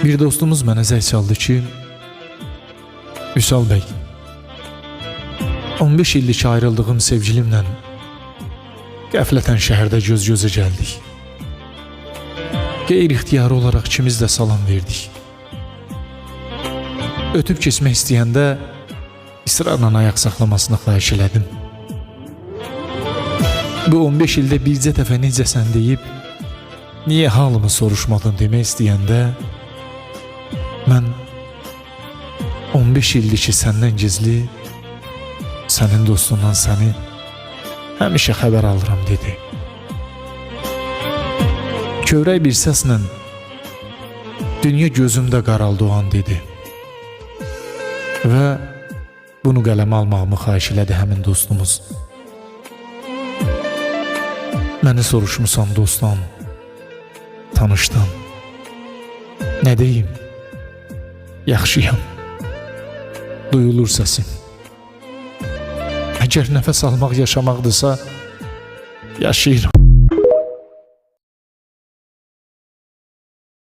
Bir dostumuz mənə zəng çaldı ki, Vüsal bəy, 15 illik ayrıldığım sevgilimlə qəflətən şəhərdə göz-gözə gəldik. Qeyri-ixtiyari olaraq ikimiz də salam verdik. Ötüb keçmək istəyəndə israrla ayaq saxlamasını xahiş elədim. Bu 15 ildə bircə dəfə necəsən deyib, niyə halımı soruşmadın demək istəyəndə mən 15 ildir ki səndən gizli, sənin dostundan səni həmişə xəbər alıram dedi. Kövrək bir səslə dünya gözümdə qaraldı o an dedi. Və bunu qələmə almağımı xahiş elədi həmin dostumuz. Məni soruşmusan dostdan, tanışdan. Nə deyim? Yaxşıyam. Duyulur səsim. Əgər nəfəs almaq yaşamaqdırsa, yaşayıram.